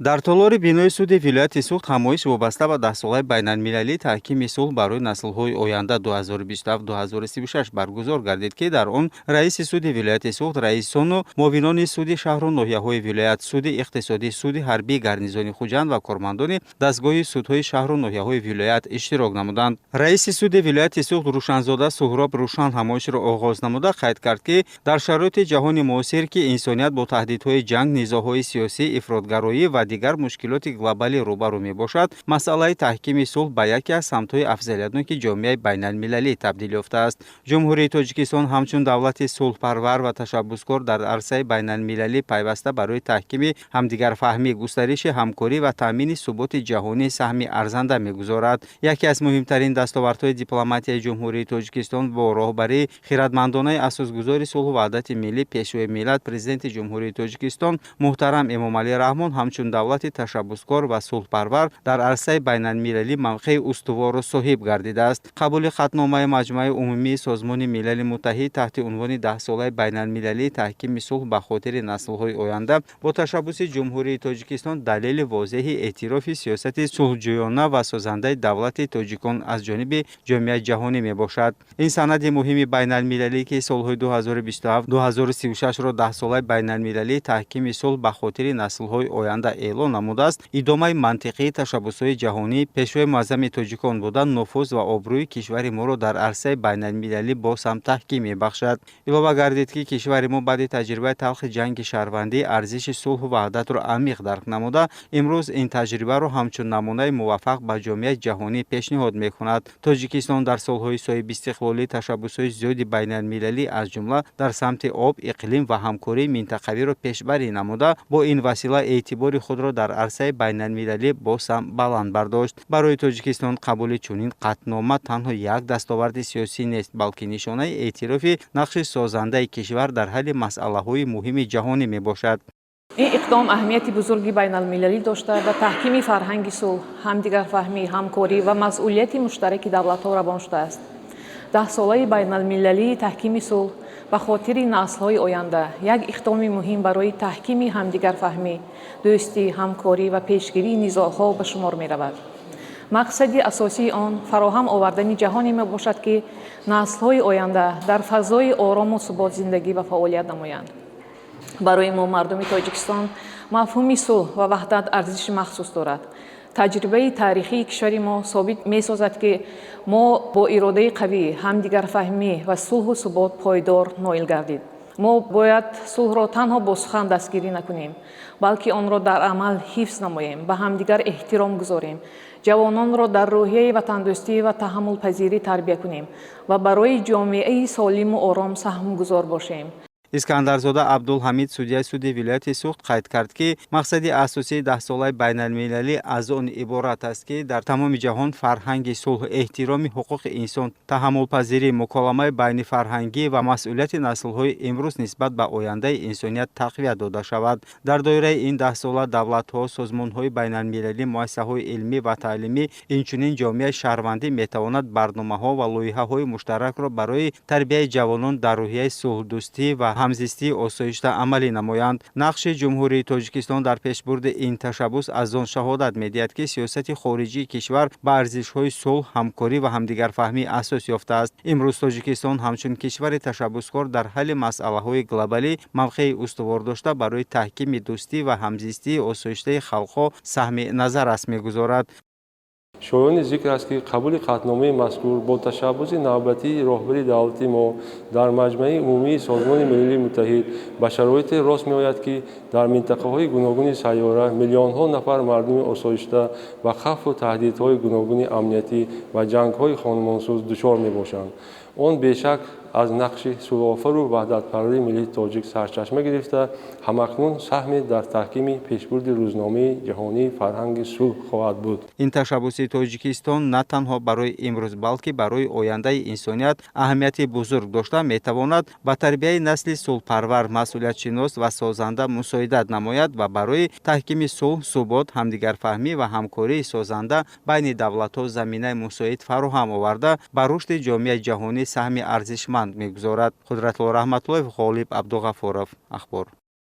Дар толори бинои суди вилояти Суғд ҳамоиш вобаста ба 10-солаи байналмилалии таҳкими сулҳ барои наслҳои оянда 2027-2036 баргузор гардид, ки дар он раиси суди вилояти Суғд, раисону муовинони суди шаҳру ноҳияҳои вилоят, суди иқтисодӣ, суди ҳарбии гарнизони Хуҷанд ва кормандони дастгоҳи судҳои шаҳру ноҳияҳои вилоят иштирок намуданд. Раиси суди вилояти Суғд Рӯшанзода Суҳроб Рӯшан ҳамоишро оғоз намуда, қайд кард, ки дар шароити ҷаҳони муосир, ки инсоният бо таҳдидҳои ҷанг, низоъҳои сиёсӣ, ифротгароӣ ва дигар мушкилоти глобалӣ рӯбарӯ мебошад, масъалаи таҳкими сулҳ ба яке аз самтҳои афзалиятноки ҷомеаи байналмилалӣ табдил ёфтааст. Ҷумҳурии Тоҷикистон ҳамчун давлати сулҳпарвар ва ташаббускор дар арсаи байналмилалӣ пайваста барои таҳкими ҳамдигарфаҳмӣ, густариши ҳамкорӣ ва таъмини суботи ҷаҳонӣ саҳми арзанда мегузорад. Яке аз муҳимтарин дастовардҳои дипломатияи Ҷумҳурии Тоҷикистон бо роҳбарии хиратмандонаи асосгузори сулҳу ваҳдати миллӣ, Пешвои миллат, Президенти Ҷумҳурии Тоҷикистон муҳтарам Эмомалӣ Раҳмон ҳамчун давлати ташаббускор ва сулҳпарвар дар арсаи байналмилалӣ мавқеи устуворро соҳиб гардидааст. Қабули қатъномаи Маҷмӯаи умумии Созмони Милали Муттаҳид таҳти унвони 10-солаи байналмилалии таҳкими сулҳ ба хотири наслҳои оянда бо ташаббуси Ҷумҳурии Тоҷикистон далели возеҳи эътирофи сиёсати сулҳҷӯёна ва созандаи давлати тоҷикон аз ҷониби ҷомеаи ҷаҳонӣ мебошад. Ин санади муҳими байналмилалӣ, ки солҳои 2027-2036-ро 10-солаи байналмилалии таҳкими сулҳ ба хотири наслҳои оянда эълон намудааст, идомаи мантиқии ташаббусҳои ҷаҳонии Пешвои муаззами тоҷикон буда, нуфуз ва обрӯи кишвари моро дар арсаи байналмилалӣ боз ҳам таҳким мебахшад. Илова гардид, ки кишвари мо баъди таҷрибаи талхи ҷанги шаҳрвандӣ арзиши сулҳу ваҳдатро амиқ дарк намуда, имрӯз ин таҷрибаро ҳамчун намунаи муваффақ ба ҷомеаи ҷаҳонӣ пешниҳод мекунад. Тоҷикистон дар солҳои соҳибистиқлолӣ ташаббусҳои зиёди байналмилалӣ, аз ҷумла дар самти об, иқлим ва ҳамкории минтақавиро пешбарӣ намуда, бо ин васила эътибори худро дар арсаи байналмилалӣ боз ҳам баланд бардошт. Барои Тоҷикистон қабули чунин қатънома танҳо як дастоварди сиёсӣ нест, балки нишонаи эътирофи нақши созандаи кишвар дар ҳалли масъалаҳои муҳими ҷаҳонӣ мебошад. Ин иқдом аҳамияти бузурги байналмилалӣ дошта, ба таҳкими фарҳанги сулҳ, ҳамдигарфаҳмӣ, ҳамкорӣ ва масъулияти муштараки давлатҳо равон шудааст. 10-солаи байналмилалии таҳкими сулҳ ба хотири наслҳои оянда як иқдоми муҳим барои таҳкими ҳамдигарфаҳмӣ, дӯстӣ, ҳамкорӣ ва пешгирии низоъҳо ба шумор меравад. Мақсади асосии он фароҳам овардани ҷаҳоне мебошад, ки наслҳои оянда дар фазои орому субот зиндагӣ ва фаъолият намоянд. Барои мо, мардуми Тоҷикистон, мафҳуми сулҳ ва ваҳдат арзиши махсус дорад. Таҷрибаи таърихии кишвари мо собит месозад, ки мо бо иродаи қавӣ, ҳамдигарфаҳмӣ ва сулҳу субот пойдор ноил гардид. Мо бояд сулҳро танҳо бо сухан дастгирӣ накунем, балки онро дар амал ҳифз намоем, ба ҳамдигар эҳтиром гузорем, ҷавононро дар рӯҳияи ватандӯстӣ ва таҳаммулпазирӣ тарбия кунем ва барои ҷомеаи солиму ором саҳмгузор бошем. Искандарзода Абдулҳамид, судяи суди вилояти Суғд, қайд кард, ки мақсади асосии 10-солаи байналмилалӣ аз он иборат аст, ки дар тамоми ҷаҳон фарҳанги сулҳ, эҳтироми ҳуқуқи инсон, таҳаммулпазирӣ, муколамаи байнифарҳангӣ ва масъулияти наслҳои имрӯз нисбат ба ояндаи инсоният тақвият дода шавад. Дар доираи ин 10-сола давлатҳо, созмонҳои байналмилалӣ, муассисаҳои илмӣ ва таълимӣ, инчунин ҷомеаи шаҳрвандӣ метавонад барномаҳо ва лоиҳаҳои муштаракро барои тарбияи ҷавонон дар рӯҳияи сулҳдӯстӣ ва ҳамзистии осоишта амалӣ намоянд. Нақши Ҷумҳурии Тоҷикистон дар пешбурди ин ташаббус аз он шаҳодат медиҳад, ки сиёсати хориҷии кишвар ба арзишҳои сулҳ, ҳамкорӣ ва ҳамдигарфаҳмӣ асос ёфтааст. Имрӯз Тоҷикистон ҳамчун кишвари ташаббускор дар ҳалли масъалаҳои глобалӣ мавқеи устувор дошта, барои таҳкими дӯстӣ ва ҳамзистии осоиштаи халқҳо саҳми назаррас мегузорад. Шоёни зикр аст, ки қабули қатъномаи мазкур бо ташаббуси навбатии роҳбари давлати мо дар Маҷмаи умумии Созмони Милали Муттаҳид ба шароите рост меояд, ки дар минтақаҳои гуногуни сайёра миллионҳо нафар мардуми осоишта ба хавфу таҳдидҳои гуногуни амниятӣ ва ҷангҳои хонумонсӯз дучор мебошанд. Он бешак аз нақши сулҳофару ваҳдатпарвари миллати тоҷик сарчашма гирифта, ҳамакнун саҳме дар таҳкими пешбурди рӯзномаи ҷаҳонии фарҳанги сулҳ хоҳад буд. Ин ташаббуси Тоҷикистон на танҳо барои имрӯз, балки барои ояндаи инсоният аҳамияти бузург дошта, метавонад ба тарбияи насли сулҳпарвар, масъулиятшинос ва созанда мусоидат намояд ва барои таҳкими сулҳ, субот, ҳамдигарфаҳмӣ ва ҳамкории созанда байни давлатҳо заминаи мусоид фароҳам оварда, ба рушди ҷомеаи ҷаҳонӣ саҳми арзишманд мегузорад. Қудратулло Раҳматуллоев, Ғолиб Абдуғафуров, Ахбор.